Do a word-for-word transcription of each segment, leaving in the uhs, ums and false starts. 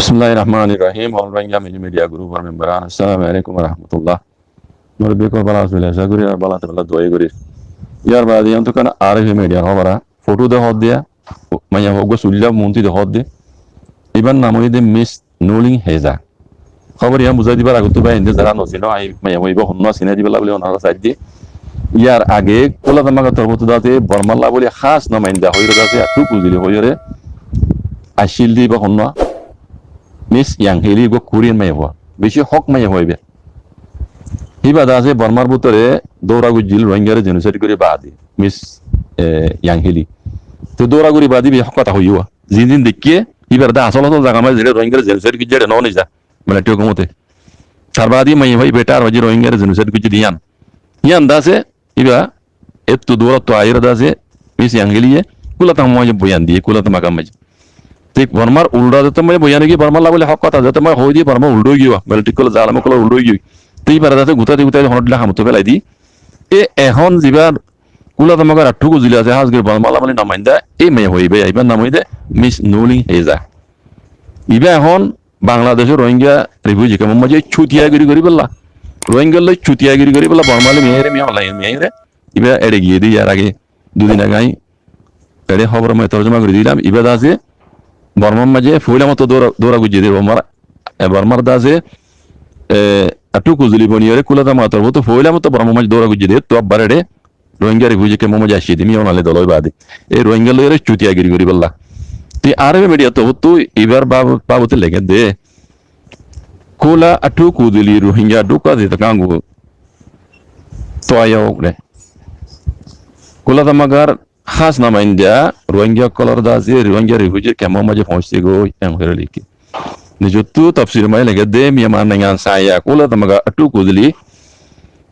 Bismilláhir Rahmánir Rahím. All Rohingya Media Group or member, assalamu alaikum wa rahmatullah. Murubbi ókkol bála asó buli acá gorí, ar bála tákile dua gorí. Yar baade yián to ekkán R F A media hóbor, foto de hoó de, maiya fua uggwá suilla munti de hoó de. Ibar nam óilde Miss Nulin Heza. Hóbor yián buzái dibar agottú bái, inde zará no zino, añí maiya fua ibá honnúa sinái dibolla buli onora saidde. Yar age Kula Tamagar torfóttu dase Bormalla buli hás numainda hoiyóre dase, Attu Kuzili hoiyóre aiccíl de ibá honnúa. Miss Yang Hili uggwá Korean maiya fua, beci hók maiya fua ibá. Ibá dase Bormar bútore doura goijjíl Rohingyare genocide gorí baade, Miss, eh, Yang Hili. Te doura gorí baade ibá hók hotá hoiyé. Zin zin deikké, ibár de asól asól zaga maze zere Rohingyare genocide goijjé, ere no niza military hókumote. Tar baade maiya fua ibá tar baade Rohingyare genocide goijjé de yián. Yián dase ibá ettu duróttu aiyóre dase Miss Yang Hiliye Kula Tamagar maze boyan diyé, Kula Tamagar maze. Te Bormar uldha zeto maze boyan óigiyoi, Bormalla buli hók hotá zeto maze hoó de, Bormar uldha óigiyoi, military ókkol, zalem ókkol uldha óigiyoi. Te ibáre dase gutaidi gutaidi honó dilla hamottu félai di. E ehón zibá Kula Tamagar Attu Kuzili asé, hás gorí Bormalla buli numainda, e maiya fua ibá, ibár nam óilde Miss Nulin Heza. Ibá ehón Bangladecor Rohingya refugee camp or maze cutiya giri gori bolla, Rohingyar loi cutiya giri gori bolla, Bormalla miyaire, miya online miyaire, ibá ere giyé de, yar age dui din age añí ere hóbor maze torjuma gori dilam. Ibá dase Bormar maze foila motto doura, doura goijjé de, Bormar, e, Bormar dase, e, Attu Kuzili boniyóre Kula Tamagar torfóttu foila motto Bormar maze doura goijjé de, ettu abbar ere Rohingya refugee camp or maze aiccé de, miya online dol ói baade. E Rohingyar loi ere cutiya giri gori bolla. Te R F A media torfóttu ibár bab-, babote leké de, Kula Attu Kuzili Rohingya dukka zita kangu toya ók de. Kula Tamagar hás numainda Rohingya ókkolor dase, Rohingya refugee camp or maze foóñsegoi, en hoiyóre leké. Nizottu tofsir maze leké de, Myanmar nengán saiya Kula Tamagar Attu Kuzili,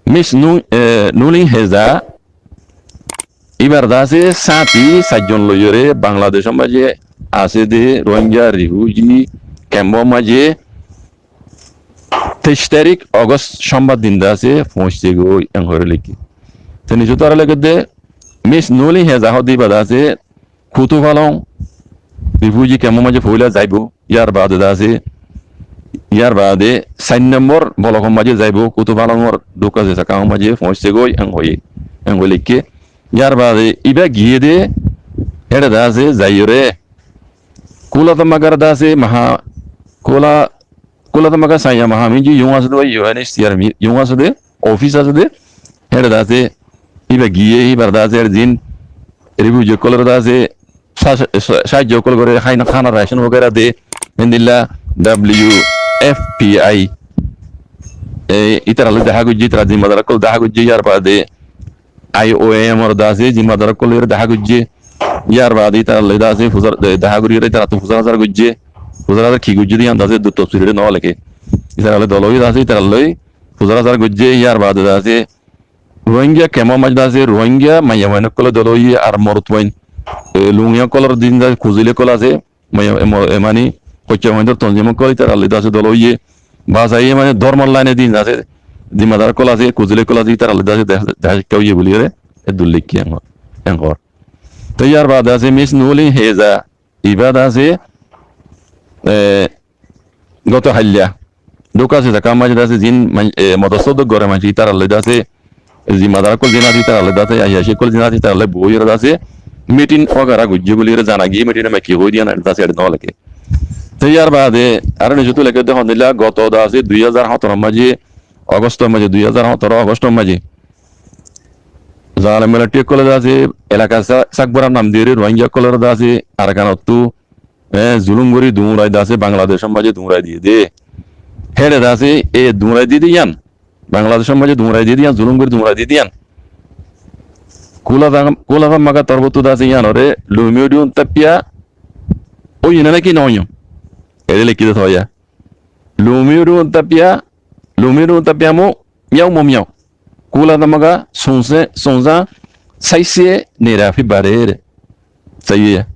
Miss Nu-, e, Nulin Heza, ibár dase sáñti sair zon loiyóre Bangladecor maze asé de Rohingya refugee camp or maze teic tarik August, sombar din dase foóñsegoi, en hoiyóre leké. Te nizottu aró leké de, Miss Nulin Heza hoó de ibá dase Kutupalong refugee camp or maze foila zaibo, yar baade dase, yar baade sair nombor block or maze zaibo, Kutupalong or dukka zita kangu maze foóñsegoi, en hoiyé, en hoiyóre leké. Yar baade ibá giyé de, ere dase zaiyóre Kula Tamagar dase maha-, Kula Kula Tamagar saiya mahaminji yún asé de, U N H C R mi-, yún asé de, office asé de, héçe dase, ibá giyé, ibár dase, héçe zin, refugee ókkolore dase, sa-, sa-, sahájjo ókkol gore, háina, hána, ration wagera de, endilla W F P I, e, ítara loi dehá goijjé, ítara zimmadar ókkol dehá goijjé, yar bade, I O M or dase zimmadar ókkol loi dehá goijjé. Yar bade ítara loi dase fusar, de-, dehá gorí ítara tu fusar asar goijjé. Fusar asar ki goijjé de yián dase dutto suri no leké. Ítara loi dolo ói dase ítara loi fusar asar goijjé. Yar bade dase Rohingya kemor maze dase Rohingya maiyafuain ókkol dolo óiye ar morotfuain, e, Lungi ókkolor din dase Kuzili ókkol asé. Mane, e, mo-, e, mani, hoicca hoindor tonzim ókkol ítara loi dase dolo óiye. Basaiye mane dórmor laine din dase, zimmadar ókkol asé, Kuzili ókkol asé, ítara loi dase de-, dehá cekka óiye buli ore, e dul likki engor, engor. Te yar bade asé Miss Nuli Heza, ibá dase, e, goto hailla. Duk asé, dehá maze dase zin man-, e, modosot duk gore maze ítara loi dase, zimmadar ókkol zin asé ítara loi dase, aiyaci ókkol zin asé ítara loi boi ore dase, meeting wagera goijjé buli ore zana giyé, meeting or maze ki hoi diyan dase ere no leké. Te yar bade, aro nijotu leké de hondilla, goto dase dui házar háñtaro maze, August or maze, dui házar háñtaro August or maze, zalem military ókkole dase elaka sa-, Sakbara nam diyore Rohingya ókkolore dase Arakan ottu, e, zulum gorí duñrai dase Bangladecor maze duñrai diye de. Héçe dase e duñrai diye de yián. Bangladecor maze duñrai diye de yián, zulum gorí duñrai diye de yián. Kula Tam-, Kula Tamagar torfóttu dase yián ore Lumiyu Dun Tapiya óiye né naki no óiye? Ere lekí de toya. Lumiyu Dun Tapiya, Lumiyu Dun Tapiya mu Miau mo miau. Kula Tamaga sunse, sunsa, saise nira fi barere. Saiye.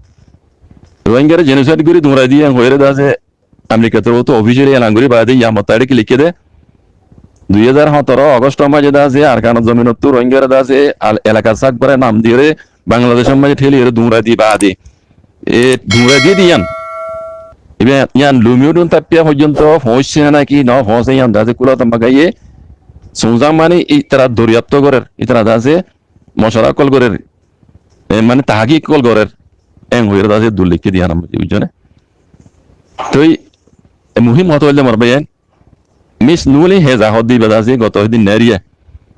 Rohingyare genocide gori duñrai diye hoire dase Amerika torfóttu officially elan gori bade yamot tarik likhe de. Dui házar háñtaro August or maze dase Arakan zominottu Rohingyare dase al-, elaka Sakbara nam diyore Bangladecor maze theli ore duñrai di bade. E duñrai diye de yián. Ibá yián Lumiyódun tápiya foijjonto foóñsé náki no foóñsé yián de asé Kulatamma gáiye. Suñzá mani ítara doriyatto gorér, ítara de asé mocara ókkol gorér, e, mani tahakik ókkol gorér. Eén hoiyóre de asé dul leikké de yián, buijjó né? Toi e muhim hotá óilde mor báiyain, Mis Nuli Heza hoódde ibá de asé goto din neriya.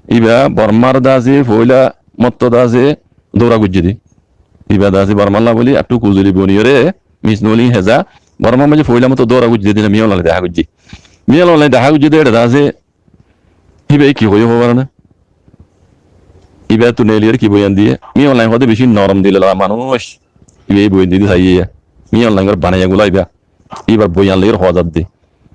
Ibá Bormar de asé foóila motto de asé doura goijjé dé. Ibá de asé Bormar lá bóli attú kuzuli boniyóre Mis Nuli Heza Bormar maze foóila motto doura goijjé dé, Min Aung Hlaing dehá goijjé. Min Aung Hlaing dehá goijjé dé, ére de asé ibá ki hoiyé hoó faro né? Ibá tú neliyóre ki boyan diyé? Min Aung Hlaing hoódde beci norom dilola manúic. Ibá boyan diyé dé saiyé. Min Aung Hlaing or banaiya gula ibá. Ibár boyan loiyóre hoó zadde.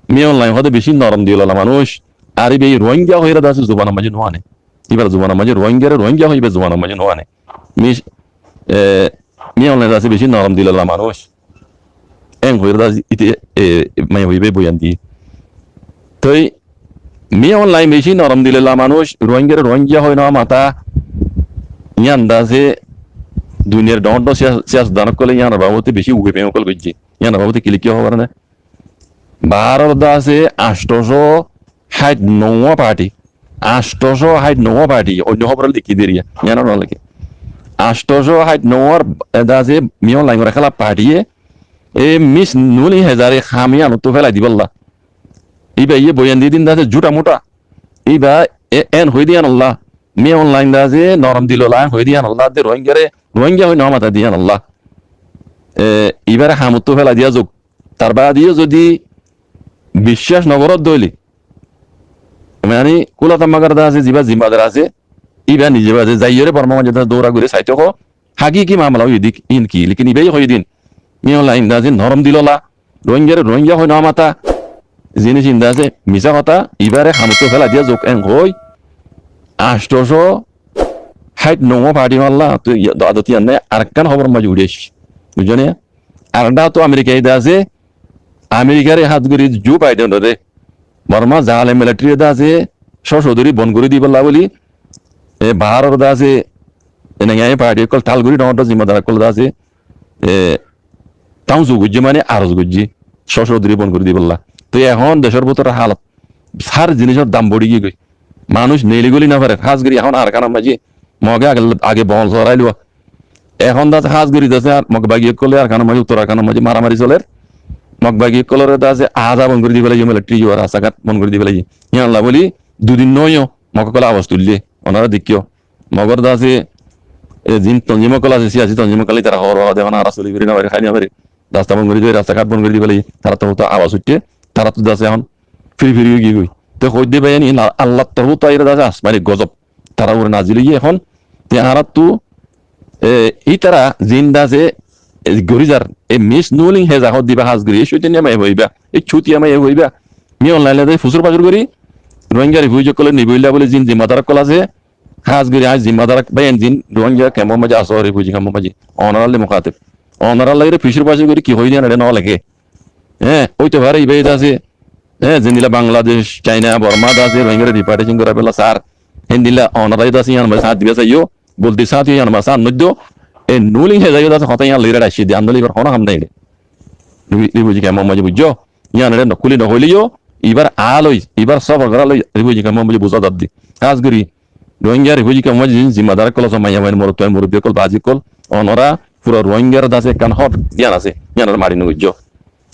Min Aung Hlaing hoódde beci norom dilola manúic. Ar ibá Rohingya hoiyóre de asé zubanor maze no ane. Ibár zubanor maze Rohingyare Rohingya hoi ibár zubanor maze no ane. Mis, e, Min Aung Hlaing de asé beci norom dilola manúic. Eén hoiyóre de asé ite, e, maiyafuwa ibá boyan diyé. Toi Min Aung Hlaing beci norom dilola manúic, Rohingyare Rohingya hoi no mata, yián de asé duniyar dhoóñr dhoóñr siya-, siyasatdan ókkole yiánor babute beci uwe fem ókkol goijjé. Yiánor babute ki leikké hoó faro né? Báharot de asé añctocó háit nouwa parti, añctocó háit nouwa parti, oinno hóbor leikké deriya, yián no leikké. Añctocó háit nouwar, e, de asé Min Aung Hlaing or hélaf partiye, e, Mis Nuli Hezare ham yiánottú félai dibolla. Ibá ye boyan diyé dé de asé jútha muṭha. Ibá e-, eén hoiyé dé yiánolla. Min Aung Hlaing de asé norom dilola eén hoiyé dé yiánolla de Rohingyare Rohingya hoi no mata dé yiánolla. E, ibáre hamottú félai diya zouk. Tar bade yó zodi biccác no goró dé óile, mani Kulatamma gáre de asé zibá zimmadar asé, ibá nize bade zaiyóre Bormar maze de doura gorí saito hoó, hakiki mamala óiye dé iín ki, lekin ibáye hoiyé dé iín. Min Aung Hlaing de asé norom dilola, Rohingyare Rohingya hoi no mata, ziníc iín de asé misá hotá, ibáre hamottú félai diya zouk eén hoi, añctocó háit nouwa parti malla, toi adot yián nai, arekkán hóbor maze uçí aiccé. Buijjó né? Ar de to Amerikaye de asé, Amerikare hás gorí Joe Biden ore, Borma zalem military de asé, sócodori bon gorí dibolla bóli, e, Báharot de asé, enengaye parti ókkol tal gorí dhoóñr dhoóñr zimmadar ókkol de asé, e, taunsu goijjé mane aros goijjé, sócodori bon gorí dibolla. Toi ehón decór bútore halot, hár zinícor dam bóri giyé goi. Manúic neeli goli no fare, hás gorí ehón Arkanor maze Moge age, age bol sorailo. Ehón de asé hás gorí de asé ar Mog bagi ókkole Arkanor maze, uttor Arkanor maze maramari soler. Mog bagi ókkolore de asé aza bon gorí di félaiye, military yó, rasta ghat bon gorí di félaiye. Yián lla bóli dui din no óiyo Mog ókkole abas tuille. Onora deikkó. Mogor de asé, e, zin tonzim ókkol asé, siyasi tonzim ókkol, itara hóbor de ehón añára soli firi no fari, hái no fari. Rasta bon gorí di, rasta ghat bon gorí di félaiye. Tarattú abas uiththé, tarattú de asé ehón firi firi ói giyé goi. Te hoóidde báiyain, iín Allar torfóttu aiyér de asé asmani gozob. Tarar uore nazil óiye ehón. Te añárattú, e, ítara zin de asé, e, gorí zar, e, Mis Nuli Heza hoódde ibá hás gorí, e cóitanya maiyafuwa ibá, e cútiya maiyafuwa ibá, Min Aung Hlaing loi de fusur fasur gorí, Rohingya refugee ókkole nibolla bóli zin zimmadar ókkol asé, hás gorí añí zimmadar báiyain zin Rohingya kemor maze asó, refugee kemor maze, onorar loi mukateb. Onorar loi fusur fasur gorí ki hoiyé de yián ere no leké. Hé, óito fare ibá de asé, hé, zendilla Bangladec, China, Borma de asé, Rohingyare deportation gorá fela sar. Héndilla onora de asé, yián maze sáñt diba saiyó, golti sáñt yián maze sáñt no diyó. E Nuli Heza yó de asé, hotá yián loi ere aiccí de, ar noóile ibár honó ham nái ere. Rifu-, refugee kemor maze buijjó. Yián ere no kúli no hoileyó, ibár aá loi, ibár sófor gorá loi, refugee kemor maze buzá zadde. Hás gorí Rohingya refugee kemor maze zin zimmadar ókkol asó, maiyafuain, morotfuain, murubbi ókkol, bazi ókkol, onora fura Rohingyar de asé ekkán hók yián asé, yián ore mari no goijjó.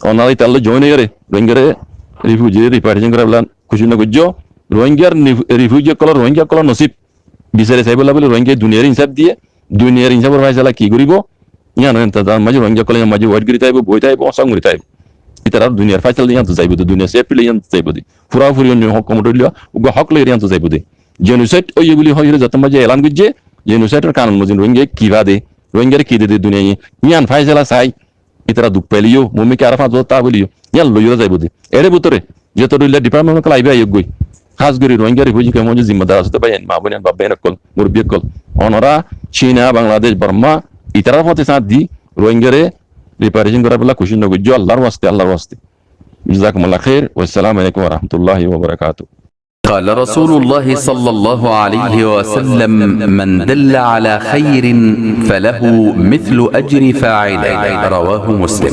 Onora itar loi join óiyore Rohingyare refugee deportation gorá fela kucíc no goijjó. Rohingyar nif-, refugee ókkolor, Rohingya ókkolor nosib bisari saibolla bóli Rohingyaye duniyaire insaf diye, duniyair insafor faisala ki goríbo, yián ore intezar maze Rohingya ókkol yián maze wait gorí táibo, boi táibo, osán gorí táibo. Ítara duniyar faisala yián to zaibo de, duniyar safety loi yián to zaibo de. Fura furi onno hók komot óile, uggwá hók loi yián to zaibo de. Genocide óiye bóli hoiyore zeto maze elan goijjé, genocide or kanun mozin Rohingya ki fade, Rohingyare ki dede duniyaye, yián faisala sai, ítara duk faileyó, mumkin aró fañs bosór táa boileyó, yián loiyóre zaibo de. Ere bútore, zeto dhoilla department ókkol aibo aiyók goi. Hás gorí Rohingya refugee kemor maze zimmadar asó de báiyain, maa boinain, bab báiyain ókkol, murubbi ókkol. Onora China, Bangladec, Borma, itarar fóti sáñt di, Rohingyare deportation gorá fela kucíc no goijjó, Allar waste, Allar waste. Jazakumullah khair. Wassalamu alaikum warahmatullahi wabarakatuh. قال رسول الله صلى الله عليه وسلم: من دل على خير فله مثل أجر فاعله. رواه مسلم.